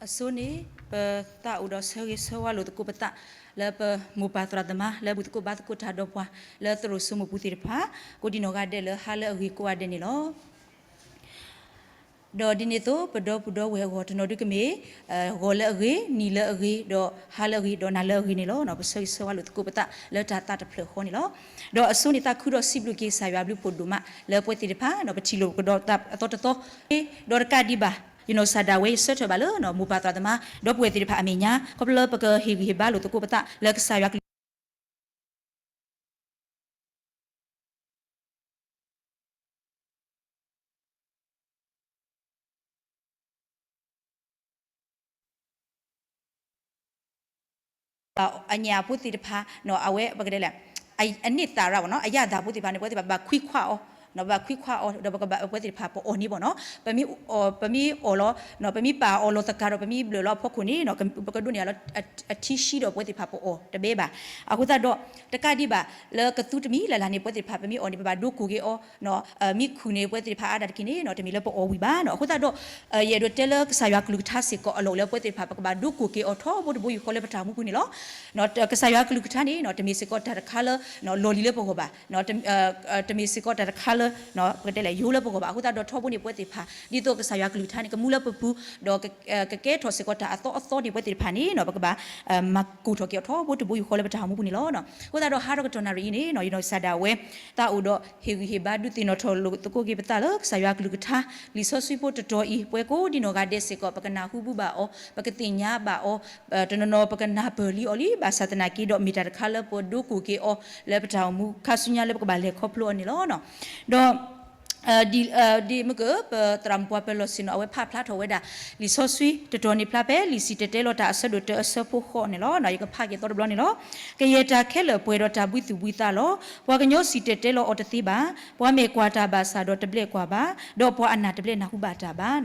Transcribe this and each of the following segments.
အဆိန့ၣ် ပသးအိၣ်ဒီးဆၢဂ့ၤဆၢဝါလိာ်သကိးပသး လၢပမိၢ်ပၢ်သရၣ်သမါ လၢဘူၣ်သကိးဘါသကိးတၢ်ဒီးပှၤ လၢသရိာ်စိမိၢ်ပူၤသ့ၣ်တဖၣ် ကိးဒံနီၢ်ဂၤဒဲးလၢဟါလၢအဂ့ၤကိးဂၤဒဲးန့ၣ်လီၤ. ဒီးဒ်န့ၣ်အသိး ပဒီပုၢ်ဒီဝဲၢ်အဂီၢ်တနီၤဒုကမ့ၢ် ဂီၤလၢအဂ့ၤ, နံၤလၢအဂ့ၤ, ဒီးဟါလၢအဂ့ၤ, ဒီးနၤလၢအဂ့ၤန့ၣ်လီၤ. ပဆၢဂ့ၤဆၢဝါလိာ်သကိးပသး လၢတၢ်သးတဖျၢၣ်ဃီန့ၣ်လီၤ. ဒီးအဆိန့ၣ် သးခုဒီးစံးဘျုးက့ၤကစၢ်ယွၤအဘျုးဖးဒိၣ်မး လၢပဝဲသ့ၣ်တဖၣ် ပထံၣ်လိာ်ကဒီးအသီတသီ ဒီးတကးဒံးဘၣ် ယနီၢ်ကစၢ်ဒၣ်ဝဲ ယဆၢထၢၣ်ဘၣ်လၢ မိၢ်ပၢ်သရၣ်သမါ ဒီပုၢ်ဝဲၢ်သ့ၣ်တဖၣ်အမဲာ်ညါ ခီဖျိလၢပကဟ့ၣ်ဂံၢ်ဟ့ၣ်ဘါလိာ်သကိးပသး လၢကစၢ်ယွၤကလုၢ် အညၣ်ဖိသ့ၣ်တဖၣ် အဝဲပကတဲလဲၣ် အန့ၢ်သၣ်ရၣ်ဘၣ်နီၤ အရသာဖိသ့ၣ်တဖၣ်န့ၣ် ပဝဲသ့ၣ်တဖၣ်ဘၣ်ခွံခွါအီၤ ဘၣ်ခွံခွါအီၤ ဒီးပဝဲသ့ၣ်တဖၣ်ပအီၣ်န့ၣ်ဘၣ်နီၤ ပမ့ၢ်အီၣ်လီၤ ပမ့ၢ်ပာ်အီၤလီၤသကၤဒီး ပမ့ၢ်ဘျၢၣ်လီၤအဖီခိၣ်န့ၣ် ပကဒိးန့ၢ်အလီၤ အထံဆှံဒီးပဝဲသ့ၣ်တဖၣ်ပအီၣ်တဘဲဘၣ်. အဃိသတးဒီး တကးဒံးဘၣ် လၢကသူတမံၤလၢ်လၢ်န့ၣ် ပဝဲသ့ၣ်တဖၣ် ပမ့ၢ်အီၣ်န့ၣ် ပဘၣ်ဒိကိၢ်က့ၤအီၤ မ့ၢ်ခုၣ်န့ၣ် ပဝဲသ့ၣ်တဖၣ်အါဒၣ်တက့ၢ်န့ၣ် တမ့ၢ်လၢပအီၣ်ဝံၤဘၣ်နီၤ. အဃိသတးဒီး ယအဲၣ်ဒိးတဲလၢကစၢ်ယွၤကလုၢ်ကထါစ့ၢ်ကီး အလီၢ်အိၣ်လၢပဝဲသ့ၣ်တဖၣ် ပကဘၣ်ဒိကိၢ်က့ၤအီၤထီဘိတဘိယူၢ်ဃီလၢပတၢ်အိၣ်မူပူၤန့ၣ်လီၤ. ကစၢ်ယွၤကလုၢ်ကထါန့ၣ် တမ့ၢ်စ့ၢ်ကီးတၢ်တခါလၢ လီၢ်လံၤလၢပဂီၢ်ဘၣ် တမ့ၢ်စ့ၢ်ကီးတၢ်တခါလၢ ပကတဲလဲၣ် ယိလၢပဂီၢ်ဘၣ်. အဃိသတးဒီးထီဘိန့ၣ် ပဝဲသ့ၣ်တဖၣ် ဒ်သိးကစၢ်ယွၤကလုၢ်ကထါန့ၣ် ကမူလၢပပူၤ ဒီးကကဲထီၣ်စ့ၢ်ကီးတၢ်အသီအသီန့ၣ် ပဝဲသ့ၣ်တဖၣ်န့ၣ် ပကဘၣ် မၤကိၢ်ထီၣ်က့ၤအီၤထီဘိတဘိယူၢ်ဃီလၢပတၢ်အိၣ်မူပူၤန့ၣ်လီၤ. အဃိသတးဒီးဟါထီၣ်ကတီၢ်နၣ်ရံၣ်အံၤန့ၣ် ယနီၢ်ကစၢ်ဒၣ်ဝဲ သးအိၣ်ဒီးဟ့ၣ်ဂံၢ်ဟ့ၣ်ဘါဒုးသ့ၣ်နီၣ်ထီၣ်လိာ်သကိးက့ၤပသးလၢ ကစၢ်ယွၤကလုၢ်ကထါ လံာ်စီဆှံဖိတတီၤအံၤ ပဝဲကိးဒံနီၢ်ဂၤဒဲးစ့ၢ်ကီး ပကနၢ်ဟူဘၣ်အီၤ ပကသ့ၣ်ညါဘၣ်အီၤ တနီၤနီၤပကနၢ်ပၢၢ်လံအီၤလံ ဘၣ်ဆၣ်သနာ်က့ဒီးမ့ၢ်တၢ်တခါလၢပဒိကိၢ်က့ၤအီၤ လၢပတၢ်အိၣ်မူခါဆူညါလၢပကဘၣ်လဲၤခီဖျိအီၤန့ၣ်လီၤ. ဒီး ဒ်မ့ၢ်က ပသရၣ်မုၣ်ပှၤပၢၤလီၢ်ဆ့ၣ်နီၤ အဝဲပာ်ဖျါထီၣ်ဝဲဒၣ် လံာ်စီဆှံတတီၤန့ၣ်ဖျါဖဲ လံာ်စံၣ်တဲၤတဲလီၤတၢ်အဆၢဒိၣ်တၢအဆၢဖိဃိးန့ၣ်လီၤ. ယကဖးက့ၤသီတဘျီန့ၣ်လီၤ. ကယဲၢ်တၢ်ခဲလၢာ်ပှဲၤဒီးတၢ်ဘှံးသူၣ်ဘှံးသးလီၤ. ပှၤကညီစံၣ်တဲၤတဲလီၤအီၤတသ့ဘၣ်. ပှၤမဲာ်ကွၢ်တၢ်ဘၣ်ဆၣ်ဒီးတဘျဲးကွၢ်ဘၣ်, ဒီးပှၤအနၢ်တဘျဲးနၢ်ဟူဘၣ်တၢ်ဘၣ်. ဒီ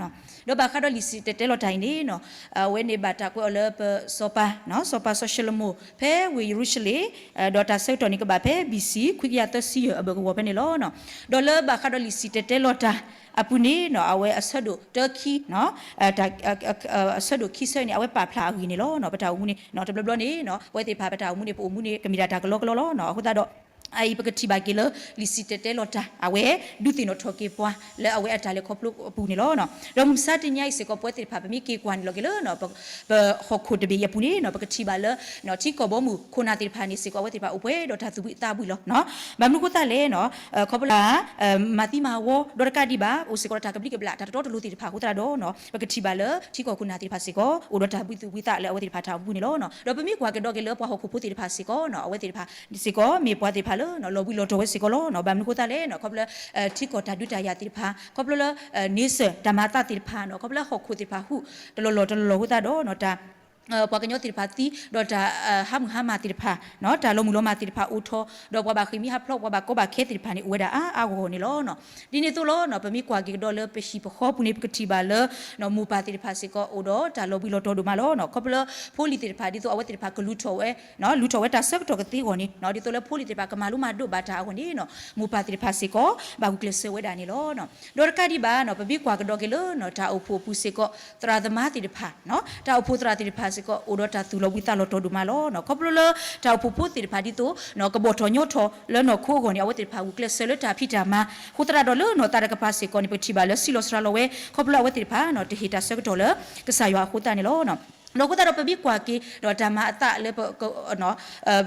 းဘၣ်ဃးဒီးလံာ်စံၣ်တဲၤတဲလီၤတၢ်အံၤန့ၣ် အဝဲန့ၣ်ဘၣ်တၢ်ကွဲးအီၤလၢပစီၤပၤ စီၤပၤစီၤၡလိၤမိၣ် ဖဲဝ့ၢ်ယရူၤၡလ့ၣ်, ဒီးတၢ်ဆၢကတီၢ်န့ၣ်ကဘၣ်ဖဲ ဘီၣ်စံၣ် ခွံကယၤသၢဆံယဲၢ်အဘၢၣ်ကဝီၤဖဲန့ၣ်လီၤ. ဒီးလၢဘၣ်ဃးဒီးလံာ်စံၣ်တဲၤတဲလီၤတၢ်အပူၤန့ၣ် အဝဲအဆၢဒိၣ်တၢခံ အဆၢဒိၣ်ခံဆၢန့ၣ် အဝဲပာ်ဖျါအဂ့ၢ်န့ၣ်လီၤ. ပတၢ်အိၣ်မူန့ၣ် တဘျီဘျီန့ၣ် ပဝဲသ့ၣ်တဖၣ်ပတၢ်အိၣ်မူန့ၣ် ပအိၣ်မူန့ၣ် ကမ့ၢ်ဒၣ်တၢ်ကလီကလီလီၤ. အဃိသတးဒီး အအံၤပကထံၣ်ဘၣ်က့ၤလၢ လံာ်စံၣ်တဲၤတဲလီၤတၢ် အဝဲ ဒုးသ့ၣ်နီၣ်ထီၣ်က့ၤပှၤ လၢအဝဲအတၢ်လဲၤခီဖျိအပူၤန့ၣ်လီၤ. ဒီးမုၢ်မဆါတနံၤအံၤစ့ၢ်ကီး ပဝဲသ့ၣ်တဖၣ် ပမ့ၢ်က့ၤကွၢ်န့ၣ်လီၤက့ၤလၢ ပဟီၣ်ခိၣ်တဘ့ၣ်အံၤအပူၤန့ၣ် ပကထံၣ်ဘၣ်လၢ ထံကီၢ်ဘီမုၢ်ခိၣ်နၢ်သ့ၣ်တဖၣ်န့ၣ်စ့ၢ်ကီး အဝဲသ့ၣ်တဖၣ်အိၣ်ပှဲၤဒီးတၢ်သူၣ်ဘှံးသးဘှံးလီၤ. ဘၣ်မနုၤအဃိသတးလဲၣ် ခီဖျိလၢ မၤသံမၤဝီ ဒီးတကးဒံးဘၣ် အိၣ်စ့ၢ်ကီးဒီးတၢ်ကဘျံးကဘျၣ် တၢ်တတီတလိၤသ့ၣ်တဖၣ်အဃိသတးဒီး ပကထံၣ်ဘၣ်လၢထံကီၢ်ခိၣ်နၢ်သ့ၣ်တဖၣ်စ့ၢ်ကီး အိၣ်ဒီးတၢ်ဘှံးသူၣ်ဘှံးသးလၢအဝဲသ့ၣ်တဖၣ်တၢ်အိၣ်မူန့ၣ်လီၤ. ဒီးပမ့ၢ်ကွၢ်ကဒီးက့ၤလၢပှၤဟီၣ်ခိၣ်ဖိသ့ၣ်တဖၣ်စ့ၢ်ကီး အဝဲသ့ၣ်တဖၣ်စ့ၢ်ကီး မ့ၢ်ပှၤသ့ၣ်တဖၣ်လၢ လီၤဘှံးလီၤတီၤဝဲစ့ၢ်ကီးလီၤ. ဘၣ်မနုၤအဃိသတးလဲၣ် ခီဖျိလၢ ထံကီၢ်တၢ်ဒုးတၢ်ယၤသ့ၣ်တဖၣ် ခီဖျိလၢ န့ဆၢၣ် တၢ်မၤအသးသ့ၣ်တဖၣ် ခီဖျိလၢဟီၣ်ခိၣ်သ့ၣ်တဖၣ်ဟူး တလီၢ်လီၢ်တလီၢ်လီၢ်အဃိသတးဒီး တၢ် ပှၤကညီသ့ၣ်တဖၣ်သံ ဒီးတၢ်ဟးမုၢ်ဟါမၢ်သ့ၣ်တဖၣ် တၢ်လီၤမုၢ်လီၤမၢ်သ့ၣ်တဖၣ်အိၣ်ထီၣ် ဒီးပှၤဘၣ်ဃ့ၢ်မှံဟးဖျိး ပှၤဘၣ်ကီဘၣ်ခဲသ့ၣ်တဖၣ်န့ၣ် အိၣ်ဝဲဒၣ်အါအါဂီၢ်ဂီၢ်န့ၣ်လီၤ. ဒ်န့ၣ်အသိးလီၤ ပမ့ၢ်ကွၢ်က့ၤကဒီးလၢပဟံၣ်ပဃီပူၤန့ၣ် ပကထံၣ်ဘၣ်လၢ မိၢ်ပၢ်သ့ၣ်တဖၣ်စ့ၢ်ကီး အိၣ်ဒီးတၢ်လီၤဘှံးလီၤတီၤဒိၣ်မးလီၤ. ခီဖျိလၢဖိလံၤသ့ၣ်တဖၣ် ဒ်သိးအဝဲသ့ၣ်တဖၣ်ကလူၤထီၣ်ဝဲ လူၤထီၣ်ဝဲတၢ်ဆၢကတီၢ်ကသ့အဂီၢ်န့ၣ် ဒ်သိးလၢဖိလံၤသ့ၣ်တဖၣ်ကမၤလိမၤဒိးဘၣ်တၢ်အဂီၢ်န့ၣ် မိၢ်ပၢ်သ့ၣ်တဖၣ်စ့ၢ်ကီး ဘၣ်ဂုာ်ကျဲးစၢးဝဲဒၣ်န့ၣ်လီၤ. ဒီးတကးဒံးဘၣ် ပမ့ၢ်ကွၢ်ကဒီးက့ၤလၢ တၢ်အိၣ်ဖှိၣ်အပူၤစ့ၢ်ကီး သရၣ်သမါသ့ၣ်တဖၣ် တၢ်အိၣ်ဖှိၣ်သရၣ်သ့ၣ်တဖၣ်စ့ၢ်ကီး အိၣ်ဒီးတၢ်သူၣ်လီၤဘှံးသးလီၤတီၤဒိၣ်မးလီၤ. ခီဖျိလၢ တၢ်အိၣ်ဖှိၣ်ဖိသ့ၣ်တဖၣ်ဒ်သိး ကဘီၣ်ထီၣ်ညီထီၣ်လၢနီၢ်ခိအဂီၢ်န့ၣ် အဝဲသ့ၣ်တဖၣ်ဂုာ်ကျဲးစၢးလၢတၢ်ဖံးတၢ်မၤ အဃိသတးဒီးလၢနီၢ်သးတကပၤစ့ၢ်ကီးန့ၣ် ပကထံၣ်ဘၣ်လၢစံးလီၤစှၤလီၤဝဲ ခီဖျိလၢအဝဲသ့ၣ်တဖၣ် တဟ့ၣ်တၢ်ဆၢကတီၢ်လၢ ကစၢ်ယွၤအဃိသတးန့ၣ်လီၤ. ဒီးအဃိသတးဒီးပမ့ၢ်ကွၢ်က့ၤ ဒီးတၢ်မၤအသးလၢ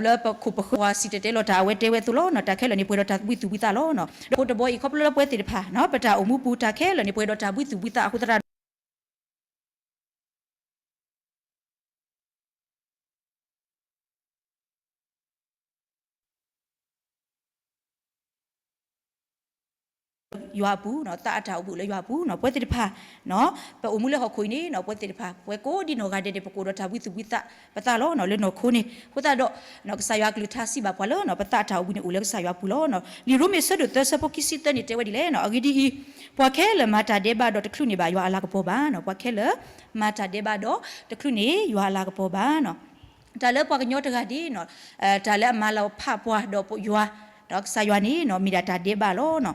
လၢပခိၣ်ပဃၢၤ ပှၤစံၣ်တဲၤတဲလီၤတၢ်အဝဲတဲဝဲအသိးလီၤ. တၢ်ခဲလၢာ်န့ၣ်ပှဲၤဒီးတၢ်ဘှံးသူၣ်ဘှံးသးလီၤ. ဒီးဖိတဘီအံၤ ခီဖျိလၢပဝဲသ့ၣ်တဖၣ် ပတၢ်အိၣ်မူပူၤ တၢ်ခဲလၢာ်န့ၣ်ပှဲၤဒီးတၢ်ဘှံးသူၣ်ဘှံးသးအဃိသတးဒီး ယွၤအပူၤ သးအတၢ်အိၣ်ဘှံးလၢယွၤအပူၤ ပဝဲသ့ၣ်တဖၣ် ပအိၣ်မူလၢဟီၣ်ခိၣ်အံၤန့ၣ် ပဝဲသ့ၣ်တဖၣ် ပဝဲကိးဒံနီၢ်ဂၤဒဲးန့ၣ် ပကအိၣ်ဒီးတၢ်ဘှံးသူၣ်ဘှံးသး ပသးလီၤ လၢနီၢ်ခိန့ၣ် အဃိသတးဒီး ကစၢ်ယွၤအကလုၢ်ကထါစံးဘၣ်ပှၤလၢ ပသးအတၢ်အိၣ်ဘှံးန့ၣ်အိၣ်လၢကစၢ်ယွၤအပူၤလီၤ. လံာ်ရိမ့ၤအဆၢဒိၣ်သၢဆၢဖိခံဆံသၢန့ၣ်တဲဝဲဒ်လဲၣ် အဂ့ၢ်ဒ်အံၤ, ပှၤခဲလၢာ်မၤတၢ်ဒဲးဘးဒီးတချုးန့ၢ်ဘၣ်ယွၤအလၤကပီၤဘၣ်. ပှၤခဲလၢာ် မၤတၢ်ဒဲးဘးဒီးတချုးန့ၢ်ယွၤအလၤကပီၤဘၣ်. တၢ်လၢပှၤကညီတဂၤဒ် တၢ်လၢအမၤလီၤဖးပှၤဒီးယွၤ ဒီးကစၢ်ယွၤန့ၣ် မ့ၢ်ဒၣ်တၢ်ဒဲးဘးလီၤ.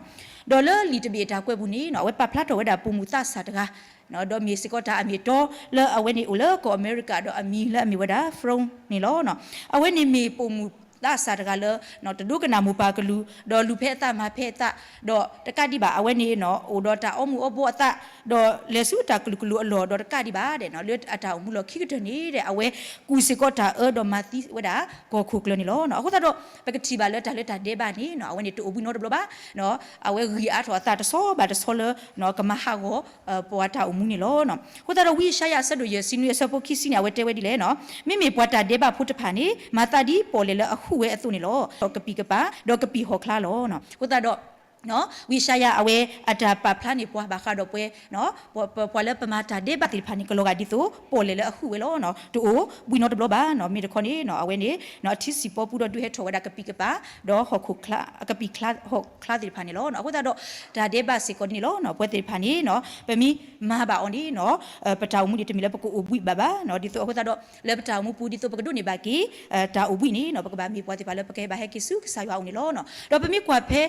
ဒီးလၢလံာ်တဘ့ၣ်အတၢ်ကွဲးပူၤန့ၣ် အဝဲပာ်ဖျါထီၣ်ဝဲဒၣ်ပိာ်မုၣ်သးစၢ်တဂၤ ဒီးမ့ၢ်စ့ၢ်ကီးတၢ်အမ့ၢ်အတီလၢအဝဲန့ၣ်အိၣ်လၢကီၢ်အမဲရကၤ ဒီးအမံၤလၢအမ့ၢ်ဝဲဒၣ် Fromm န့ၣ်လီၤ. အဝဲန့ၣ်မ့ၢ်ပိာ်မုၣ်သးစၢ်တဂၤလၢ တဒိကနၣ်မိၢ်ပၢ်ကလုၢ် ဒီးလူၤဖဲအသးမၤဖဲအသး ဒီးတကးဒံးဘၣ် အဝဲန့ၣ် အိၣ်ဒီးတၢ်အီမူၤအီဘှီးအသး ဒီးလဲၤဆူတၢ်ကလုာ်ကလုာ်အလီၢ် ဒီးတကးဒံးဘၣ် လၢအတၢ်အိၣ်မူလီၢ်ခံကတၢၢ်န့ၣ်ဒီး အဝဲကူၣ်စ့ၢ်ကီးတၢ်အၢဒီးမၤသံဝဲဒၣ်ကီၢ်ခိၣ်ကျၢၢ်န့ၣ်လီၤ. အဃိသတးဒီး ပကထံၣ်ဘၣ်လၢတၢ်လၢတၢ်ဒဲးဘးန့ၣ် အဝဲန့ၣ်တအိၣ်ဘှံးနီတဘျီဘၣ်. အဝဲဂံၢ်အါထီၣ်အသးတဆီဘၣ်တဆီလၢ ကမၤဟးဂီၤ ပှၤတၢ်အိၣ်မူန့ၣ်လီၤ. အဃိသတးဒီး ဝံယၡါယၤအဆၢဒိၣ်ယဲၢ်ဆံနွံအဆၢဖိခံဆံန့ၣ် အဝဲတဲဝဲဒ်လဲၣ်န့ၣ်, မ့မ့ၢ်ပှၤတၢ်ဒဲးဘးဖိတဖၣ်န့ၣ် မၤသးဒ်ပီၣ်လဲၣ်လၢအဟုၣ်ဝဲအသိးန့ၣ်လီၤ. ဒီးကပံာ်ကပၤ ဒီးကပံာ်ဟီၣ်ချါလီၤ. အဃိသတးဒီး ဝံယၡါယၤအဝဲအတၢ်ပာ်ဖျါန့ၢ်ပှၤဘၣ်ဃးဒီးပှၤ ပှၤလၢပမၤတၢ်ဒဲးဘးသ့ၣ်တဖၣ်န့ၣ် ကလီၤဂာ်ဒ်သိး ပီၣ်လဲၣ်လၢအဟုၣ်ဝဲလီၤ. တအိၣ်ဘှံးနီတဘျီဘၣ်. မ့ၢ်တခီန့ၣ် အဝဲန့ၣ် အထံစံၣ်ပီပူၤဒီးဒုးဟဲထီၣ်ဝဲဒၣ်ကပံာ်ကပၤ ဒီးဟီၣ်ခိၣ်ချါ ကပံာ်ဟီၣ်ချါသ့ၣ်တဖၣ်န့ၣ်လီၤ. အဃိသတးဒီး တၢ်ဒဲးဘးစ့ၢ်ကီးဒ်န့ၣ်လီၤ. ပဝဲသ့ၣ်တဖၣ်န့ၣ် ပမ့ၢ်မၤဘၣ်အီၤန့ၣ် ပတၢ်အိၣ်မူန့ၣ် တမ့ၢ်လၢပကအိၣ်ဘှံးဘၣ်ဘၣ်. ဒ်သိးအဃိသတးဒီး လၢပတၢ်အိၣ်မူပူၤ ဒ်သိးပကဒိးန့ၢ်ဘၣ်က့ၤ တၢ်အိၣ်ဘှံးန့ၣ် ပကဘၣ်မ့ၢ်ပှၤသ့ၣ်တဖၣ်လၢပကဟဲဘၣ်ဟဲက့ၤဆူကစၢ်ယွၤအအိၣ်န့ၣ်လီၤ. ဒီးပမ့ၢ်ကွၢ်ဖဲ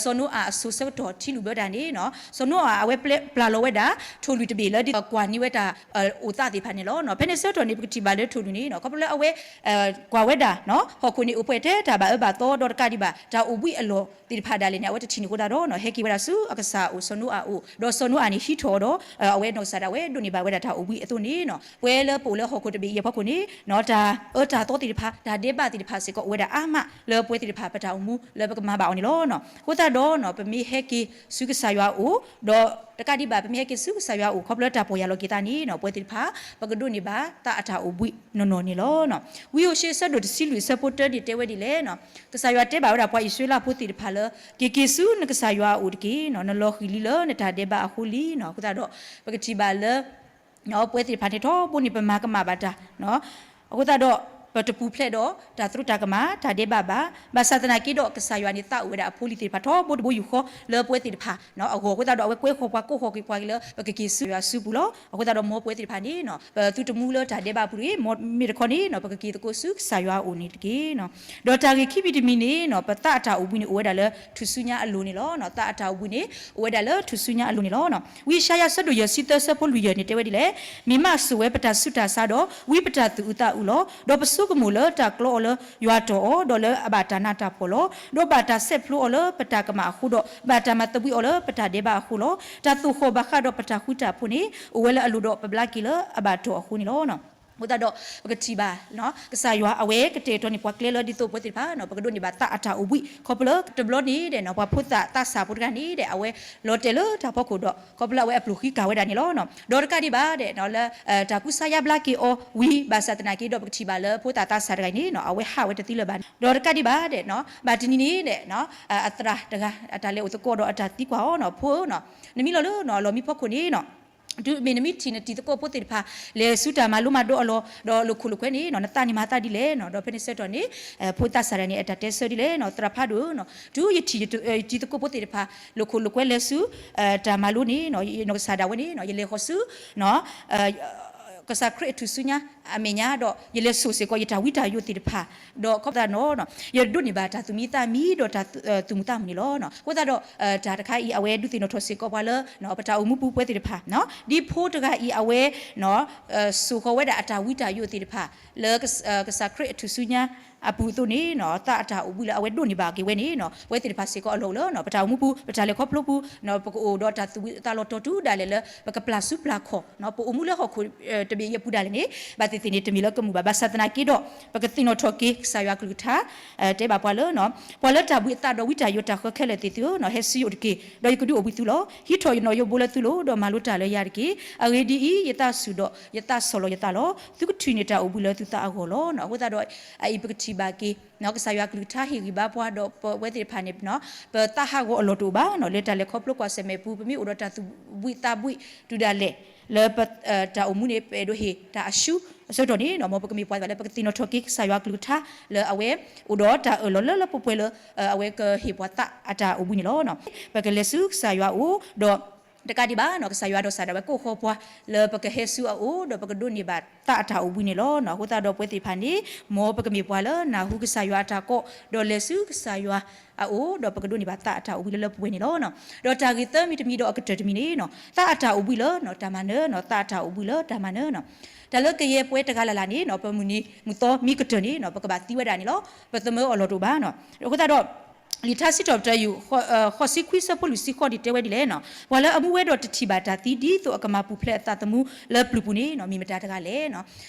စီၤနိအၤအစိၤဆၢကတီၢ်ထံလုၢ်ဘၢတၢ်န့ၣ် စီၤနိအၤအဝဲပျဲပျၢ်လီၤဝဲဒၣ် ထိၣ်လွံၢ်တဘ့ၣ်လၢ ကွၢ်န့ၢ်ဝဲတၢ် အိၣ်သးသ့ၣ်တဖၣ်န့ၣ်လီၤ. ဖဲန့ၣ်ဆၢကတီၢ်န့ၣ် ပကထံၣ်ဘၣ်လၢထိၣ်လွံၢ်န့ၣ် ခီဖျိလၢအဝဲ ကွၢ်ဝဲဒၣ် ဟီၣ်ခိၣ်န့ၣ်အိၣ်ပှဲၤထဲတၢ်ဘၣ်အၢဘၣ်သီ ဒီးတကးဒံးဘၣ် တၢ်အိၣ်ဘှံးအလီၢ်သ့ၣ်တဖၣ်ဒၣ်လဲာ်န့ၣ် အဝဲတထံၣ်န့ၢ်အဃိသတးဒီး ဟဲက့ၤဝဲဒၣ်ဆူအကစၢ်အအိၣ် စီၤနိအၤအအိၣ် ဒီးစီၤနိအၤန့ၣ်ဟံးထီၣ်အီၤဒီး အဝဲနီၢ်ကစၢ်ဒၣ်ဝဲဒိးန့ၢ်ဘၣ်ဝဲဒၣ်တၢ်အိၣ်ဘှံးအသိးန့ၣ် ပဝဲလၢပအိၣ်လၢဟီၣ်ခိၣ်တဘ့ၣ်အံၤအဖီခိၣ်န့ၣ် တၢ်အၢတၢ်သီသ့ၣ်တဖၣ် တၢ်ဒဲးဘးသ့ၣ်တဖၣ်စ့ၢ်ကီးအိၣ်ဝဲဒၣ်အါမး လၢပဝဲသ့ၣ်တဖၣ်ပတၢ်အိၣ်မူလၢပကမၤဘၣ်အီၤန့ၣ်လီၤ. အဃိသတးဒီး ပမ့ၢ်ဟဲက့ၤဆူကစၢ်ယွၤအအိၣ် ဒီးတကးဒံးဘၣ် ပမ့ၢ်ဟဲက့ၤဆူကစၢ်ယွၤအအိၣ် ခီဖျိလၢတၢ်ပီၢ်ယၢ်လီၤက့ၤသးန့ၣ် ပဝဲသ့ၣ်တဖၣ် ပကဒိးန့ၢ်ဘၣ်သးအတၢ်အိၣ်ဘှံးနီၢ်နီၢ်န့ၣ်လီၤ. ဝံယိၤၡ့အဆၢဒိၣ်တဆံလွံၢ်အဆၢဖိတၢန့ၣ်တဲဝဲဒ်လဲၣ်န့ၣ်, ကစၢ်ယွၤတဲဘၣ်ဝဲဒၣ်ပှၤအံၣ်စရ့လးဖိသ့ၣ်တဖၣ်လၢ က့ၤက့ၤဆူနကစၢ်ယွၤအအိၣ်တက့ၢ်. နလီၤဃံၤလံလၢနတၢ်ဒဲးဘးအဃိလံ. အဃိသတးဒီး ပကထံၣ်ဘၣ်လၢ ပဝဲသ့ၣ်တဖၣ်န့ၣ်ထီဘိန့ၣ် ပမၤကမၣ်ဘၣ်တၢ် အဃိသတးဒီး ပတပူၤဖျဲးဒီးတၢ်သရူးတၢ်ကမၣ် တၢ်ဒဲးဘးဘၣ်. ဘၣ်ဆၣ်သနာ်က့ဒီး ကစၢ်ယွၤန့ၣ်သးအိၣ်ဝဲဒၣ်အဖိလံၤသ့ၣ်တဖၣ်ထီဘိတဘိယူၢ်ဃီလၢပဝဲသ့ၣ်တဖၣ်အဂီၢ်. အဃိသတးဒီး အဝဲကွဲဃီၤပှၤကိးဃီၤက့ၤပှၤက့ၤလၢ ပကက့ၤဆူယွၤစုပူၤလီၤ. အဃိသတးဒီး မ်ပဝဲသ့ၣ်တဖၣ်န့ၣ် ပသုတမူလၢတၢ်ဒဲးဘးအပူၤတဂ့ၤ. မ့မ့ၢ်တခီန့ၣ်ပကက့ၤသကိးဆူကစၢ်ယွၤအအိၣ်န့ၣ်တက့ၢ်. ဒီးတၢ်ဂ့ၢ်ခံမံၤတမံၤန့ၣ် ပသးအတၢ်အိၣ်ဘှံးန့ၣ် အိၣ်ဝဲဒၣ်လၢထူၣ်စုညါအလိၤန့ၣ်လီၤ. သးအတၢ်အိၣ်ဘှံးန့ၣ် အိၣ်ဝဲဒၣ်လၢထူၣ်စုညါအလိၤန့ၣ်လီၤ. ဝံယၡါယၤအဆၢဒိၣ်ယဲၢ်ဆံသၢအဆၢဖိလွံၢ်ယဲၢ်န့ၣ်တဲဝဲဒ်လဲၣ်, မ့ၢ်မးစိာ်ဝဲပတၢ်ဆူးတၢ်ဆါဒီး ဝံပတၢ်သူၣ်အုးသးအုးလီၤ. ဒီးပဆိကမိၣ်လၢတၢ်ကျီအီၤလၢယွၤတီၢ်အီၤ ဒီးလၢအဘၣ်တၢ်နးတၢ်ဖှီၣ်လီၤ. ဒီးဘၣ်တၢ်ဆဲးဖျိအီၤလၢပတၢ်ကမၣ်အဃိဒီး ဘၣ်တၢ်မၤသဘှံးအီၤလၢပတၢ်ဒဲးဘးအဃိလီၤ. တၢ်သိၣ်ဃီၣ်ဘၣ်ဃးဒီးပတၢ်ဃုတၢ်ဖိးန့ၣ် အိၣ်ဝဲလၢအလိၤဒီးပဘျါက့ၤလၢအဘၣ်တီၢ်အဃိန့ၣ်လီၤ. အဃိသတးဒီး ပကထံၣ်ဘၣ် ကစၢ်ယွၤအဝဲကတဲာ်ကတီၤန့ၢ်ပှၤကျဲလၢဒ်သိးပဝဲသ့ၣ်တဖၣ် ပကဒိးန့ၢ်ဘၣ်သးအတၢ်အိၣ်ဘှံး ခီဖျိလၢတဘျီန့ၣ်ဒီး ပှၤဖိသၣ်သးစၢ်ဖိတဂၤန့ၣ်ဒီး အဝဲလီၤတဲာ်လၢတၢ်ဖီခိၣ်ဒီး ခီဖျိလၢအဝဲအပျိၢ်ဃံကၤဝဲဒၣ်န့ၣ်လီၤ. ဒီးတကးဒံးဘၣ်ဒီး လၢ တၢ်ကူစါယါဘျါက့ၤအီၤဝံၤ ဘၣ်ဆၣ်သနာ်က့ဒီး ပကထံၣ်ဘၣ်လၢဖိသၣ်သးစၢ်တဂၤအံၤန့ၣ် အဝဲဟးဝဲတသ့လၢၤဘၣ်. ဒီးတကးဒံးဘၣ်ဒီး ဘၣ်တနံၤန့ၣ်ဒီး အသရၣ်တဂၤ အတၢ်လဲၤအိၣ်သကိးဒီးအတၢ်သံကွၢ်အီၤ ဖိဧၢ, နမ့ၢ်လီၤလၢအလီၢ်မံဖီခိၣ်န့ၣ် တုၤမ့ၢ်နမ့ၢ်ထံၣ်နတံၤသကိးဖိသ့ၣ်တဖၣ် လဲၤဆူတၢ်မၤလိမၤဒိးအလီၢ် ဒီးလိာ်ခိၣ်လိာ်ကွဲန့ၣ် နသးန့ၣ်မၤသးဒ်လဲၣ်. ဒီးဖဲန့ၣ်ဆၢကတီၢ်န့ၣ် ဖိသးစၢ်တဂၤန့ၣ် အတၢ်တဲဆၢဒ်လဲၣ်, သရၣ်ဖးဒိၣ်ဧၢ, တုၤယထံၣ်ယတံၤသကိးဖိသ့ၣ်တဖၣ် လိာ်ခိၣ်လိာ်ကွဲလဲၤဆူ တၢ်မၤလိန့ၣ် နီၢ်ကစၢ်ဒၣ်ဝဲန့ၣ် ယလဲၤဃီၤဆူ ကစၢ်ခရံာ်အထူၣ်စုညါအမဲာ်ညါဒီး ယလဲၤစိာ်စ့ၢ်ကီးယတၢ်ဝံတၢ်ယိးသ့ၣ်တဖၣ် ဒီးခီဖျိသတးဒီး ယဒိးန့ၢ်ဘၣ်တၢ်သူၣ်မံသးမံဒီးတၢ်သူၣ်မုာ်သးမုာ်န့ၣ်လီၤ. အဃိသတးဒီး တၢ်တခါအံၤ အဝဲဒုးသ့ၣ်နီၣ်ထီၣ်စ့ၢ်ကီးပှၤလၢ ပတၢ်အိၣ်မူပူၤပဝဲသ့ၣ်တဖၣ် ဒ်ဖိတဂၤအံၤ အဝဲ စိာ်ဃီၤဝဲဒၣ်အတၢ်ဝံတၢ်ယိးသ့ၣ်တဖၣ် လၢ ကစၢ်ခရံာ်အထူၣ်စုညါအပူၤအသိးန့ၣ် သးအတၢ်အိၣ်ဘှံးလၢအဝဲဒိးန့ၢ်ဘၣ်က့ၤဝဲန့ၣ် ပဝဲသ့ၣ်တဖၣ်စ့ၢ်ကီးအလီၢ်အိၣ်လၢ ပတၢ်အိၣ်မူပူၤ ပတၢ်လဲၤခီဖျိပူၤ ပကအိၣ်ဒီးတၢ်သူၣ်ဝံသးလီၤတီၤတုၤဒၣ်လဲာ်လၢ ပကပျၢ်ဆူပျၢ်ခီၣ် ပအိၣ်မူလၢဟီၣ်ခိၣ်တဘ့ၣ်အံၤအပူၤဒၣ်လဲာ်န့ၣ် ဘၣ်သ့ၣ်သ့ၣ်န့ၣ် တမ့ၢ်လၢကမုာ်ဘၣ်. ဘၣ်ဆၣ်သနာ်က့ဒီး ပကသ့ၣ်နီၣ်ထီၣ်က့ၤ ကစၢ်ယွၤကလုၢ်ကထါ တဲဘၣ်ပှၤလၢ ပှၤလၢတၢ်ဘှံးအသးဒီးဝံတၢ်ယိးတၢ်ဃၢခဲလၢာ်သ့ၣ်သုဧၢ, ဟဲဆူယအိၣ်တက့ၢ်, ဒီးယကဒုးအိၣ်ဘှံးသုလီၤ. ဟံးထီၣ်ယနီၣ်ယိးဘိလၢသုလိၤ ဒီးမၤလိတၢ်လၢယၤတက့ၢ်. အဂ့ၢ်ဒ်အံၤ, ယသးဆူၣ်ဒီးယသးဆီၣ်လီၤယသးလီၤ. သုကထုးန့ၢ်တၢ်အိၣ်ဘှံးလၢသုသးအဂီၢ်လီၤ. အဃိသတးဒီး အအံၤပကထံၣ်ဘၣ်က့ၤ ကစၢ်ယွၤကလုၢ်ကထါဟ့ၣ်ဂံၢ်ဘါပှၤဒီးပဝဲသ့ၣ်တဖၣ်န့ၣ် ပသးဟးဂီၤအလီၢ်တအိၣ်ဘၣ် လၢတၢ်လဲၤခီဖျိကွၢ်ဆၢၣ်မဲာ်ပူၤ ပမ့ၢ်အိၣ်ဒီးတၢ်သူၣ်ဝံသးဝံတုၤဒၣ်လဲာ် လၢ တၢ်အိၣ်မူန့ၣ် ပအဲၣ်ဒိးဟ့ၣ်တၢ်အရှုံးအဆၢကတီၢ်န့ၣ် မ်ပကမ့ၢ်ပှၤသ့ၣ်တဖၣ်လၢ ပကသ့ၣ်နီၣ်ထီၣ်က့ၤကစၢ်ယွၤကလုၢ်ကထါ လၢအဝဲအိၣ်ဒီးတၢ်အၢၣ်လီၤလၢလၢပှဲၤပှဲၤလၢ အဝဲကဟ့ၣ်ပှၤသးအတၢ်အိၣ်ဘှံးန့ၣ်လီၤ. ပကလဲၤဆူကစၢ်ယွၤအအိၣ်ဒီး တကးဒံးဘၣ်နီၤ ကစၢ်ယွၤဒီးစၢ်ဒၣ်ဝဲကိးဃီပှၤ လၢပကဟဲဆူအအိၣ် ဒီးပကဒိးန့ၢ်ဘၣ်သးအတၢ်အိၣ်ဘှံးန့ၣ်လီၤ. အဃိသတးဒီးပဝဲသ့ၣ်တဖၣ်န့ၣ် မ်ပကမ့ၢ်ပှၤလၢနၢ်ဟူကစၢ်ယွၤအတၢ်ကိး ဒီးလဲၤဆူကစၢ်ယွၤအအိၣ် ဒီးပကဒိးန့ၢ်ဘၣ်သးအတၢ်အိၣ်ဘှံးလၢလၢပှဲၤပှဲၤန့ၣ်လီၤ. ဒီးတၢ်ဂ့ၢ်သၢမံၤတမံၤဒီးအကတၢၢ်တမံၤန့ၣ်နီၤ သးအတၢ်အိၣ်ဘှံးလၢနီၤ တၢ်မၤနၢၤနီၤ သးအတၢ်အိၣ်ဘှံးလၢတၢ်မၤနၢၤနီၤ တၢ်လၢကယဲၢ်ပှဲၤတဂၤလၢ်လၢ်န့ၣ်နီၤ ပမုၢ်နံၤမုၢ်သီမံကတၢၢ်န့ၣ်နီၤ ပကဘၣ်သံဝဲဒၣ်န့ၣ်လီၤ. ပသမၢအီၤလီၤတအိၣ်ဘၣ်နီၤ. အဃိသတးဒီး လံာ်ထါစံးထီၣ်ပတြၢၤယုၢ် ဃိးဆံခွံဆၢဖိလွံၢ်ဆံဃိးန့ၣ်တဲဝဲဒ်လဲၣ်နီၤ ပှၤလၢအမူဝဲဒီးတထံၣ်ဘၣ်တၢ်သံ ဒ်သိးအကမၤပူၤဖျဲးအသးသမူလၢပျုၤပူၤန့ၣ်နီၤ မ့ၢ်မတၤတဂၤလဲၣ်နီၤ.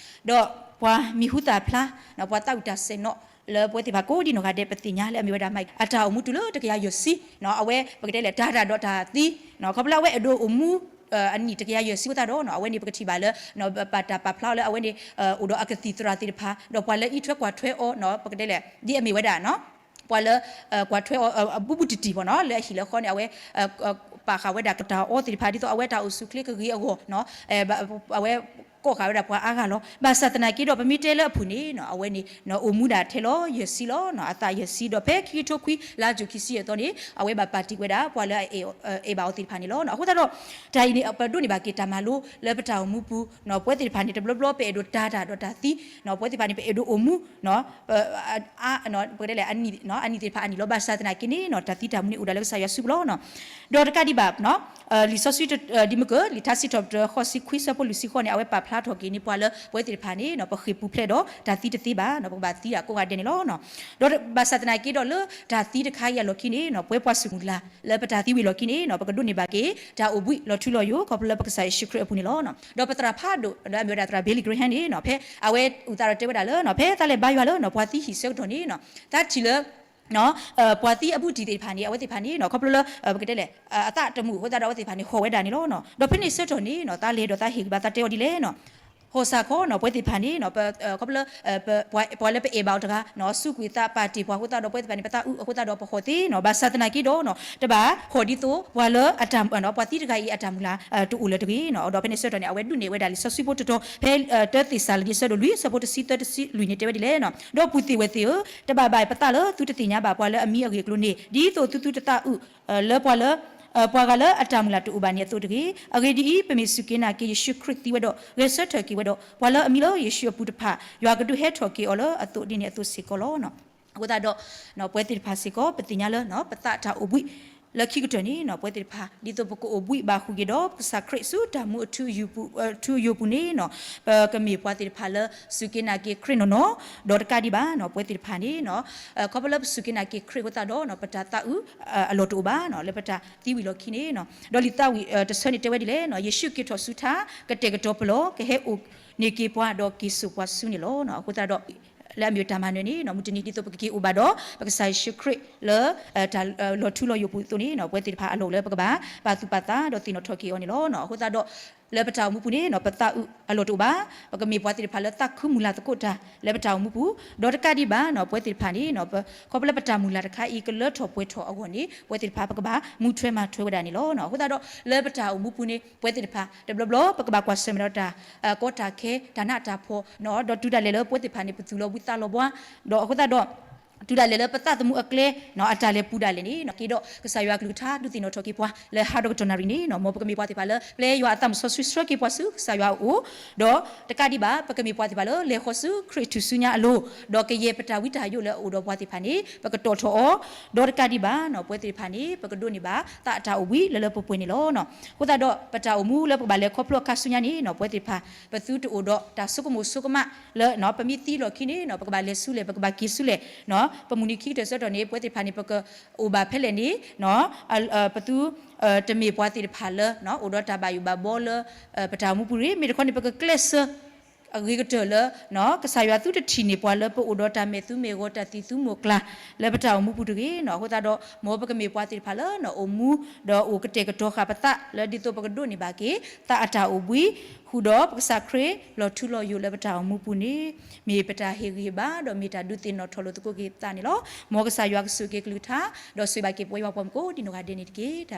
ဒီးပှၤမံၤဟူသၣ်ဖျါနီၤ ပှၤသးဝံၣ်တၢ်စဲၣ်နီၤ လၢပဝဲသ့ၣ်တဖၣ်ကိးဒံနီၢ်ဂၤဒဲး ပသ့ၣ်ညါလၢအမ့ၢ်ဝဲဒၣ် မၤအတၢ်အိၣ်မူတုၤလၢတကယၤယဲၢ်ဆံနီၤ အဝဲပကတဲလဲၣ် တၢ်တၢ်ဒီးတၢ်သံနီၤ ခီဖျိလၢအဝဲအဲၣ်ဒိးအိၣ်မူ အနံၣ်တကယၤယဲၢ်ဆံအဃိသတးဒီးနီၤ အဝဲန့ၣ်ပကထံၣ်ဘၣ်လၢ ပာ်တၢ်ပာ်ဖျါအီၤလၢအဝဲန့ၣ် အိၣ်ဒီးအကသံၣ်သရၣ်သ့ၣ်တဖၣ် ဒီးပှၤလၢအံးထွဲကွၢ်ထွဲအီၤနီၤ ပကတဲလဲၣ် ဒ်အမ့ၢ်ဝဲဒၣ်နီၤ ပှၤလၢ ကွၢ်ထွဲအီၤ အဘူးဘူးတံၢ်တံၢ်ဘၣ်နီၤ လၢအဟံၣ်လၢဃီန့ၣ် အဝဲ ပာ်ဃာ်ဝဲဒၣ်ကတၢ်အီသ့ၣ်တဖၣ် ဒ်သိးအဝဲတၢ်အိၣ်ဆူၣ်ချ့ကဂ့ၤအဂီၢ်နီၤ အဝဲကိးဃာ်ဝဲဒၣ်ပှၤအါဂၤလီၤ. ဘၣ်ဆၣ်သနာ်က့ဒီး ပမ့ၢ်တဲလၢအပူၤန့ၣ်နီၤ အဝဲန့ၣ် အိၣ်မူဒၣ်ထဲလီၤ ယဲၢ်ဆံလီၤနီၤ အသးယဲၢ်ဆံ ဒီးဖဲခံကထိခွံ လါယူၤခံဆံယဲၢ်သီန့ၣ် အဝဲဘၣ်ပာ်တ့ၢ်ဝဲဒၣ် ပှၤလၢအအဲၣ်ဘၣ်အီၤသ့ၣ်တဖၣ်န့ၣ်လီၤ. အဃိသတးဒီး တၢ်အံၤန့ၣ် ပဒိးန့ၢ်ဘၣ်က့ၤတၢ်မၤလိလၢပတၢ်အိၣ်မူပူၤနီၤ ပဝဲသ့ၣ်တဖၣ်န့ၣ် တဘျီဘျီပအဲၣ်ဒိးတၢ်တၢ်ဒီးတၢ်သံနီၤ ပဝဲသ့ၣ်တဖၣ်န့ၣ် ပအဲၣ်ဒိးအိၣ်မူနီၤ ပကတဲလဲၣ် အနံၣ်သ့ၣ်တဖၣ်အနံၣ်လီၤ. ဘၣ်ဆၣ်သနာ်က့န့ၣ်နီၤ တၢ်သံတၢ်မူန့ၣ်အိၣ်ဒၣ်လၢကစၢ်ယွၤစုပူၤလီၤနီၤ. ဒီးတကးဒံးဘၣ်နီၤ လံာ်စီဆှံ ဒ်မ့ၢ်က လံာ်ထါစံးထီၣ်ပတြၢၤ ဃိးဆံခွံဆၢဖိလွံၢ်ဆံဃိးန့ၣ် အဝဲပာ်ဖျါထီၣ်က့ၤန့ၣ် ပှၤလၢပဝဲသ့ၣ်တဖၣ်န့ၣ်နီၤ ပဃ့ၢ်ပူၤဖျဲးဒီးတၢ်သံတသ့ဘၣ်နီၤ ပကဘၣ်သံဒၣ်ကိးဂၤဒဲးန့ၣ်လီၤနီၤ. ဒီးဘၣ်ဆၣ်သနာ်က့ဒီးလၢတၢ်သံတခါအံၤအလီၢ်ခံန့ၣ်နီၤ ပဝဲပှၤစူၢ်မုၢ်လၢ် လၢပတၢ်သံဝံၤအလီၢ်ခံန့ၣ်နီၤ ပကဒိးန့ၢ်ဘၣ်က့ၤ တၢ်အိၣ်ဘှံးလီၤထူလီၤယိာ် ခီဖျိလၢပကစၢ်ယ့ၣ်ၡူးခရံာ်အပူၤန့ၣ်လီၤ. ဒီးပသရၣ်ဖးဒိၣ် လၢအမ့ၢ်ဝဲဒၣ်သရၣ် Billy Graham န့ၣ်နီၤ ဖဲအဝဲအုၣ်သးဒီးတဲဝဲဒၣ်လၢနီၤ ဖဲသးလဲၤဘါယွၤလၢနီၤ ပှၤသံဟံၣ်ဆၢကတီၢ်န့ၣ်နီၤ သးထံၣ်လၢ ပှၤသံအဘူးတံၢ်သ့ၣ်တဖၣ်န့ၣ် အဝဲသ့ၣ်တဖၣ်န့ၣ်နီၤ ခီဖျိလၢ ပကတဲလဲၣ် အသးတမုာ်အဃိသတးဒီး အဝဲသ့ၣ်တဖၣ်န့ၣ် ဟီၣ်ဝဲဒၣ်န့ၣ်လီၤ. ဒီးဖဲန့ၣ်ဆၢကတီၢ်န့ၣ်နီၤ သးလဲၤဒီးသးဟ့ၣ်ဂံၢ်ဘါ သးတဲအီၤဒ်လဲၣ်နီၤ ဟီၣ်စၢ်ခီနီၤ ပဝဲသ့ၣ်တဖၣ်န့ၣ်နီၤ ခီဖျိလၢ ပှၤလၢပအဲၣ်ဘၣ်အီၤတဂၤနီၤ စူးကွံာ်သးပာ်တ့ၢ်ပှၤအဃိသတးဒီး ပဝဲသ့ၣ်တဖၣ်န့ၣ် ပသးအုးအဃိသတးဒီး ပဟီၣ်သ့နီၤ ဘၣ်ဆၣ်သနာ်က့ဒီးနီၤ တဘၣ်ဟီၣ်ဒ်သိး ပှၤလၢအတၢ် ပှၤသံတဂၤအံၤအတၢ်မုၢ်လၢ် တအိၣ်လၢၤတဂ့ၤနီၤ. ဒီးဖဲန့ၣ်ဆၢကတီၢ်န့ၣ် အဝဲဒုးနဲၣ်ဝဲဒၣ်လံာ်စီဆှံဖိတတီၤ ဖဲ တၢသ့းစၤလနံ ဆၢဒိၣ်လွံၢ် ဆၢဖိတဆံသၢ တဆံလွံၢ်န့ၣ် တဲဝဲဒ်လဲၣ်နီၤ ဒီပုၢ်သ့ၣ်ဝဲၢ်သ့ၣ်ဧၢ, တဘၣ်ဘၣ်ပသးလၢသုတသ့ၣ်ညါဘၣ်ပှၤလၢအမံၤအဂ့ၢ်အကျိၤန့ၣ် ဒ်သိးသုသုတသးအုး လၢပှၤလၢ ပှၤဂၤလၢအတၢ်မုၢ်လၢ်တအိၣ်ဘၣ်န့ၣ်အသိးတဂ့ၤ. အဂ့ၢ်ဒ်အံၤ, ပမ့ၢ်စူၢ်က့ၤနာ်က့ၤ ယ့ၣ်ၡူးခရံာ်သံဝဲဒီး ဂဲၤဆၢထၢၣ်က့ၤဝဲဒီး ပှၤလၢအမံလၢယ့ၣ်ၡူးအပူၤတဖၣ် ယွၤကဒုးဟဲထီၣ်က့ၤအီၤလၢအသိးဒ်န့ၣ်အသိးစ့ၢ်ကီးလီၤ. အဃိသတးဒီး ပဝဲသ့ၣ်တဖၣ်စ့ၢ်ကီး ပသ့ၣ်ညါလၢ ပသးတၢ်အိၣ်ဘှံး လၢခံကတၢၢ်န့ၣ်နီၤ ပဝဲသ့ၣ်တဖၣ် ဒ်သိးပကအိၣ်ဘှံးဘၣ်ဃုာ်က့ၤဒီး ကစၢ်ခရံာ်ဆူတၢ်မူအထူအယိာ်ပူၤန့ၣ်နီၤ ပကမ့ၢ်ပှၤသ့ၣ်တဖၣ်လၢ စူၢ်က့ၤနာ်က့ၤခရံာ်နီၢ်နီၢ်, ဒီးတကးဒံးဘၣ်နီၤ ပဝဲသ့ၣ်တဖၣ်န့ၣ်နီၤ ခီဖျိလၢပစူၢ်က့ၤနာ်က့ၤခရံာ်အဃိသတးဒီးနီၤ ပတၢ်သးအုး အလီၢ်တအိၣ်ဘၣ်နီၤ လၢပတၢ်သံဝံၤလီၢ်ခံန့ၣ်နီၤ ဒီးလံာ်သးဝံၣ်တဆၢန့ၣ်တဲဝဲဒ်လဲၣ်နီၤ ယ့ၣ်ၡူးက့ၤထီၣ်ဆူထါ ကတဲာ်ကတီၤပလီၢ် ကဟဲအိၣ်န့ၢ်က့ၤပှၤဒီးက့ၤစိာ်ပှၤဆူန့ၣ်လီၤ. အဃိသတးဒီး လၢအမ့ၢ်တၢ်မၤနၢၤန့ၣ်နီၤ မုၢ်တနံၤဒ်သိးပကက့ၤအိၣ်ဘၣ်ဒီး ပကစၢ်ယ့ၣ်ၡူးခရံာ်လၢ တၢ်လီၤထူလီၤယိာ်ပူၤအသိးန့ၣ်နီၤ ပဝဲသ့ၣ်တဖၣ်အလီၢ်အိၣ်လၢပကဘၣ် ပာ်သူၣ်ပာ်သးဒီးသ့ၣ်နီၣ်ထီၣ်က့ၤအီၤန့ၣ်လီၤ. အဃိသတးဒီး လၢပတၢ်အိၣ်မူပူၤန့ၣ်နီၤ ပသးအုးအလီၢ်တအိၣ်ဘၣ်, ပကမ့ၢ်ပှၤသ့ၣ်တဖၣ်လၢသးခုမုၢ်လၢ်သကိးတၢ် လၢပတၢ်အိၣ်မူပူၤ, ဒီးတကးဒံးဘၣ်နီၤ ပဝဲသ့ၣ်တဖၣ်န့ၣ်နီၤ ခီဖျိလၢပတၢ်မုၢ်လၢ်တခါအံၤ ကလၢထီၣ်ပှဲၤထီၣ်အဂီၢ်န့ၣ် ပဝဲသ့ၣ်တဖၣ်ပကဘၣ်မူထွဲမၤထွဲဝဲဒၣ်န့ၣ်လီၤ. အဃိသတးဒီး လၢပတၢ်အိၣ်မူပူၤန့ၣ် ပဝဲသ့ၣ်တဖၣ် တဘျီဘျီ ပကဘၣ်ကွၢ်ဆၢၣ်မဲာ်ဒီးတၢ် ကီတၢ်ခဲ တၢ်နးတၢ်ဖှီၣ်နီၤ ဒီးတုၤဒၣ်လဲာ်လၢပဝဲသ့ၣ်တဖၣ်န့ၣ် ပသူၣ်လီၤဘှံးသးလီၤဘှါ, ဒီးအဃိသတးဒီး တုၤဒၣ်လဲာ်လၢပသးသမူအကျဲနီၤ အတၢ်လဲၤပူၤဒၣ်လဲာ်န့ၣ်နီၤ က့ၤဒီးကစၢ်ယွၤအကလုၢ်ကထါ ဒုးသ့ၣ်နီၣ်ထီၣ်က့ၤပှၤ လၢဟးဒီးကတီၢ်နၣ်ရံၣ်န့ၣ်နီၤ မ်ပကမ့ၢ်ပှၤသ့ၣ်တဖၣ်လၢ ပျဲယွၤအသးမုၢ်စီဆှံဆှၢက့ၤပှၤဆူကစၢ်ယွၤအအိၣ်, ဒီးတကးဒံးဘၣ် ပကမ့ၢ်ပှၤသ့ၣ်တဖၣ်လၢ လဲၤဃီၤဆူခရံာ်ထူၣ်စုညါအလိၤ, ဒီးကယဲၢ်ပတၢ်ဝံတၢ်ယိးလၢအအိၣ်ဒီးပှၤသ့ၣ်တဖၣ်န့ၣ် ပကတီၢ်ထီၣ်အီၤ, ဒီးတကးဒံးဘၣ်နီၤ ပဝဲသ့ၣ်တဖၣ်န့ၣ် ပကဒိးန့ၢ်ဘၣ်သးအတၢ်အိၣ်ဘှံးလၢလၢပှဲၤပှဲၤန့ၣ်လီၤ. အဃိသတးဒီး ပတၢ်အိၣ်မူလၢပကဘၣ်လဲၤခီဖျိအခါဆူညါန့ၣ်နီၤ ပဝဲသ့ၣ်တဖၣ် ပသုတအိၣ်ဒီးတၢ်ဆိကမိၣ်ဆိကမးလၢ ပမ့ၢ်သံလီၢ်ခံန့ၣ်နီၤ ပကဘၣ်လဲၤဆူလဲၣ် ပကဘၣ်က့ၤဆူလဲၣ်နီၤ ပမုၢ်နံၤခံကတၢၢ်ဆၢကတီၢ်န့ၣ် ပဝဲသ့ၣ်တဖၣ်န့ၣ် ပကအိၣ်ဘၣ်ဖဲလဲၣ်န့ၣ်နီၤ ပသု တမ့ၢ်ပှၤသ့ၣ်တဖၣ်လၢ အိၣ်ဒီးတၢ်ဘၣ်ယိၣ်ဘၣ်ဘီလၢ ပတၢ်အိၣ်မူပူၤတဂ့ၤ, မ့ၢ်တခီန့ၣ် ပကကျဲးစၢး အဂ့ၤကတၢၢ်လၢ ကစၢ်ယွၤသုတထံၣ်န့ၢ်ပှၤလၢပအိၣ်ဒီးတၢ်မဲာ်သူမဲာ်ဂီၤ တၢ်သံၣ်သူမိၢ်ကျၢ် လၢပတၢ်အိၣ်မူပူၤတဂ့ၤနီၤ. အဃိသတးဒီး မ်ပကမ့ၢ်ပှၤသ့ၣ်တဖၣ်လၢ အိၣ်မူ ဒီးအိၣ်ကတဲာ်ကတီၤဃာ်ပသး လၢဒ်သိးပကဒိးန့ၢ်ဘၣ်က့ၤ သးအတၢ်အိၣ်ဘှံး ဃုာ်ဒီးပကစၢ်ခရံာ် လီၤထူလီၤယိာ်လၢပတၢ်အိၣ်မူပူၤန့ၣ် မ့ၢ်ပတၢ်ဟ့ၣ်ဂံၢ်ဟ့ၣ်ဘါ ဒီးမ့ၢ်တၢ်ဒုးသ့ၣ်နီၣ်ထီၣ်လိာ်သကိးက့ၤပသးန့ၣ်လီၤ. မ်ကစၢ်ယွၤကဆိၣ်ဂ့ၤက့ၤကလုၢ်ကထါ ဒီးဆိၣ်ဂ့ၤဘၣ်က့ၤပဝဲယွၤပှၤမူကိးဒံနီၢ်ဂၤဒဲးန့ၣ်တက့ၢ်.